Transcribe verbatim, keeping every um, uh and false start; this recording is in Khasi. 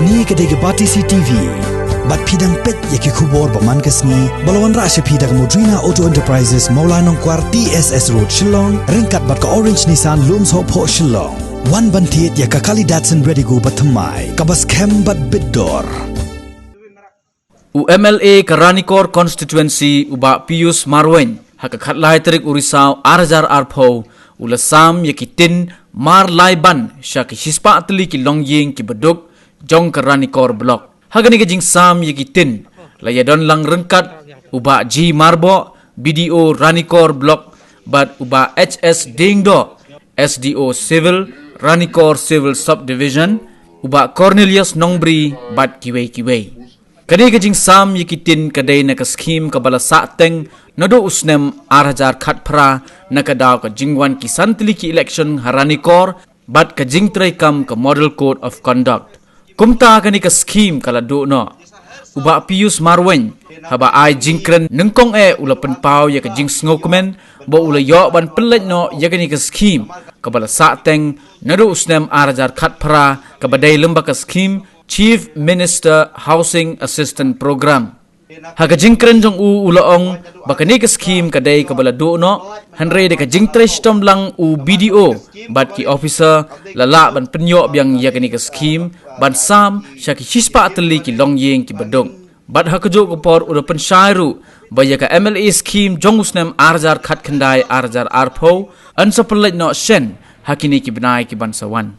Kane ka dei ka Batesi TV. Bad phi dang peit ïa ki khubor ba man ka sngi ba la wanrah sha phi da ka Modrina Auto Enterprises, Mawlai Nongkwar, T S S Road, Shillong, ryngkat bad ka Orange Nissan, Lumsophoh, Shillong. Wan ban thied ïa ka kali Datsun Redigo ba thymmai, kaba skhem bad bit dor. U M L A ka Ranikor Constituency, u Bah Pius Marwein, ha ka khatlai tarik u Risaw ar hajar arphew, u la sam ïa ki tin mar lai ban sha ki shispah tylli ki longïing kiba duk jong ka Ranikor Block. Ha kane ka jingsam ïa ki tin la ïadon lang ryngkat u Bah G Marboh, B D O Ranikor Block, bad u Bah H S Diengdoh, S D O Civil, Ranikor Civil Subdivision, u Bah Cornelius Nongbri, bad kiwei kiwei. Kane ka jingsam ïa ki tin ka dei na ka skhim kaba la sahteng naduh u snem ar hajar khatphra, na ka daw ka jingwan ki san tylli ki election ha Ranikor, bad ka jingtreikam ka Model Code of Conduct. Kumta kane ka skhim ka la duh noh. U Bah Pius Marwein, haba ai jingkren nyngkong eh, u la pynpaw ïa ka jingsngewkmen ba u la ïoh ban pynleit noh ïa kane ka skhim kaba la sahteng naduh u snem ar hajar khatphra, kaba dei lyngba ka skhim Chief Minister Housing Assistance Programme. Ha ka jingkren jong u, u la ong ba kane ka skhim ka dei kaba la duh noh, hynrei da ka jingtrei shitom lang u B D O bad ki officer la lah ban pynïoh biang ïa kane ka skhim ban sam sha ki shispah tylli ki longïing kiba duk. Bad ha kajuh ka por u la pynshai ruh ba ïa ka M L A skhim jong u snem ar hajar khatkhyndai ar hajar arphew yn sa pynleit noh shen ha kine ki bnai ki ban sa wan.